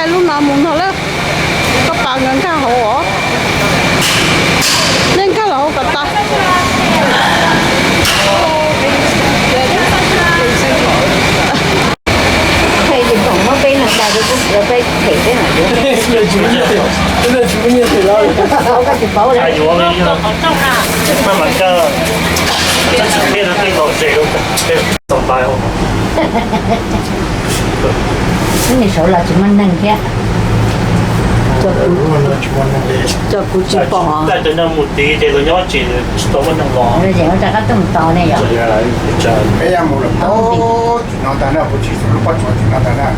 Lub no mus no lawm, koj pab nkag hauv os, nej nkag los hauv kom tas. Peb neeg tais rau peb them peb hais tias, koj tsis paub lawm. Nim saud los tsis muaj neeg thiab. Cov kuv tsis pom. Rau qab tuaj mus tos ne yom. Peb mus lawm, tim no tas na, puas tsis lub pob tsuas tim no tas na.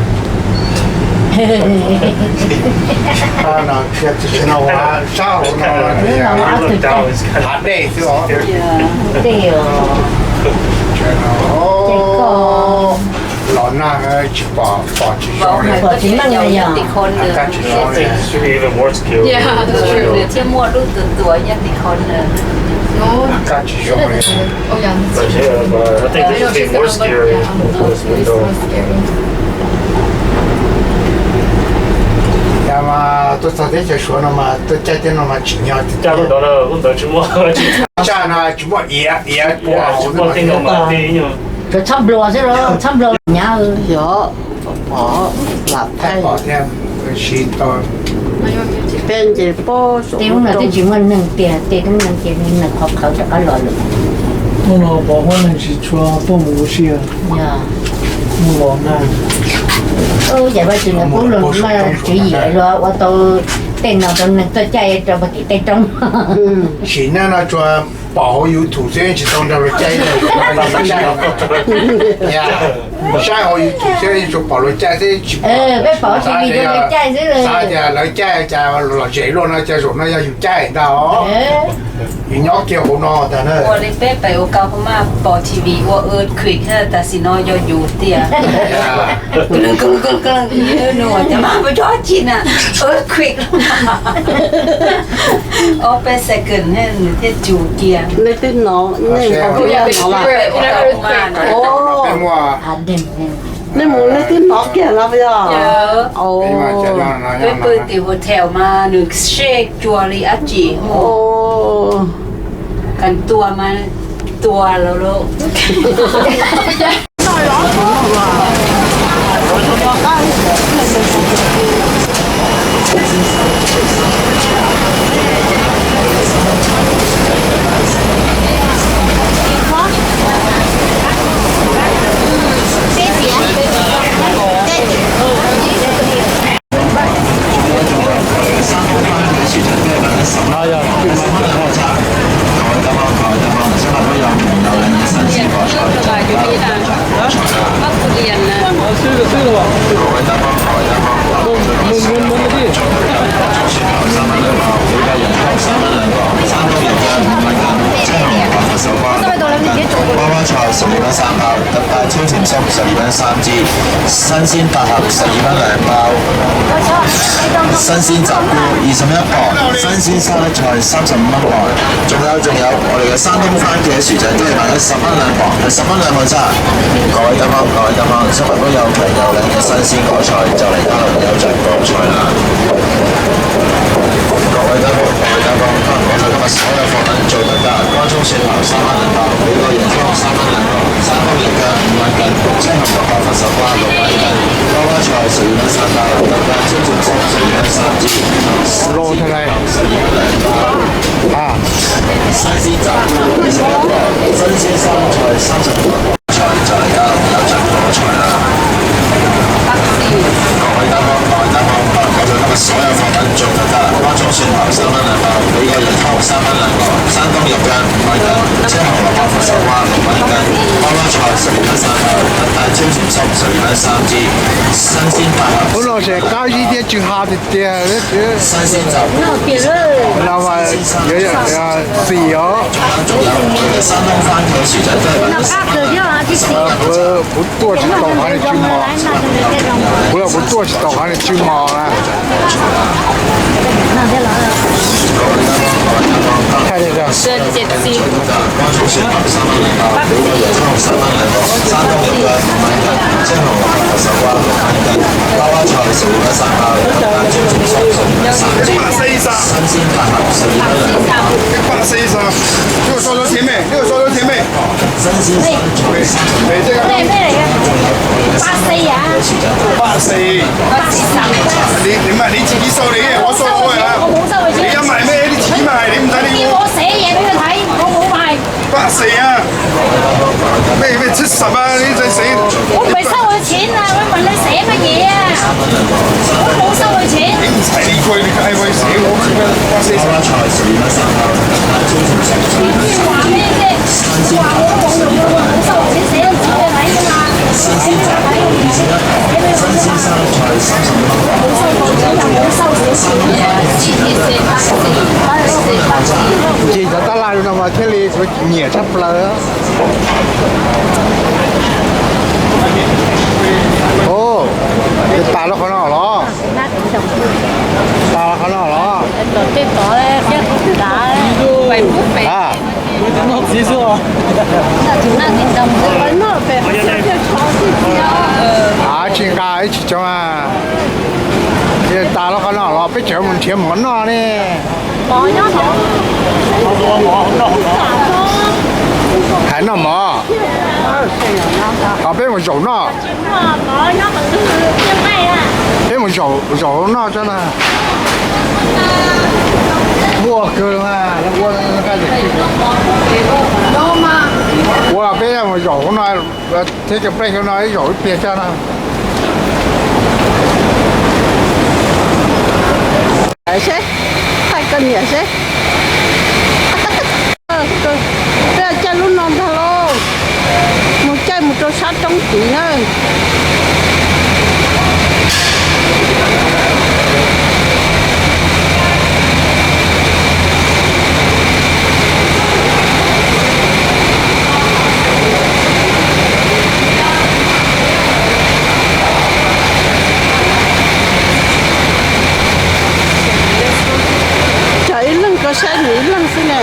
Sab hauv no, hav dej xwb os. Dej os. Los nag tsis pom, pom tsis zoo li. Pom tsis meej li yom. Kab tsis zoo li. Thiab muaj lub tuam tuam nyob tim qhov ntawd. Kab tsis zoo li. Yog mas tuaj txog teb chaws Suav no mas tuaj caij tej no mas tsim nyog tiag. Caij no tsis muaj iav, iav pua hauv. Txhob nplua xwb los, txhob nplua nyav. Yog, pom lam thaij pom thiab, siv tau. Peb nce pob tej lub no twb tsis muaj neeg tiag, tej lub neeg tiag neeg qhov qhawv rov qab los lawm. Hnub no pom huab neeg tsis tshua tuaj mus ua si. Yog. Mus los nag. Yam Vaj Tswv nws pub lug mas tswv yim luag ua tau tej no rau neeg tuaj caij rau puag tim tej roob. Sim neej no tsuas pom hauv YouTube xwb tsis tau nrog luag caij. Saib hauv YouTube xwb tsuas pom luag caij xwb tsis pom. Peb pom TV luag caij xwb. Xav tias lawv caij cas lom zem luaj no cas zaum no yog yus caij ntag. Yus nyob kiag hauv no tas na. Ua li peb pem ua kau kuv maj pom T V ua earthquake thiab tam sim no yog yus tiag. Nws ua cas mas ua dab tsi na, earthquake. Ob peb second nws thiaj cus kiag. Nej twb hnov, nej hnov kiag no. Nej mus nej twb hnov kiag no puas yog? Peb pw tim hotel mas nws sej cua li dab tsi. Kas tua mas tua lawm lauj.花花菜十二蚊三包，特大超甜粟十二蚊三支，新鮮百合十二蚊兩包，新鮮雜菇二十一磅，新鮮沙律菜三十五蚊磅，仲有仲有，我哋嘅山東番茄薯仔都係賣緊十蚊兩磅，係十蚊兩個咋。各位街坊，各位街坊，今日都有平有靚嘅新鮮果菜，就嚟交流優質果菜啦！各位街坊，各位街坊，今日我哋今日所有貨品做特價，乾葱蒜頭三蚊兩包，美國洋葱三蚊兩個，山東肉薑五蚊斤，青紅蘿蔔佛手瓜六蚊斤，花花菜十二蚊三包，特價超甜粟十二蚊三支。Lô thế này. À. Hnub no ces qab zib thiab tsw ha tiag tiag. Xim os. Kuv tuaj tsis tau qhov niag tsw mos. Kuv los kuv tuaj tsis tau qhov niag tsw mos na. Thaj li cas? Xwb ces txiv. Paj xeeb ib xab. Paj xeeb ib xab. Lwj sau lub thiab me, lwj sau lub thiab me. Paj xeeb. Paj xeeb. Nws mam li tsis kib sau li, ua sau ua. Nws yog mam me li tsis kib mam li mus ntag li. Paj xeeb a. Mej, mej txhib xam mas li xeeb. Ib ntxhais li kua li koj hais ua xeeb, paj xeeb. Ces cov tab laj no mas thiaj li kuv nyiam tshaj plaws. Ov, tas lub qhov no los? Tas lub qhov no los? Tsis nqa ib tsis tsoog a. Tas lub qhov no los peb tseem mus nrhiav mov noj ne. Hais noj mov, ho peb mus zaum noj. Peb mus zaum noj tso na. Vuaj kawg mas, ua peb mus zaum no, thiab cov pej xeem no ib zaum ib pliag tso na. Seb, thaij koj niam seb. Peb caij lub no ntag lauj, mus caij mus rau sab roob tid na. Tsam ib leeg koj saib nws ib leeg xwb ne.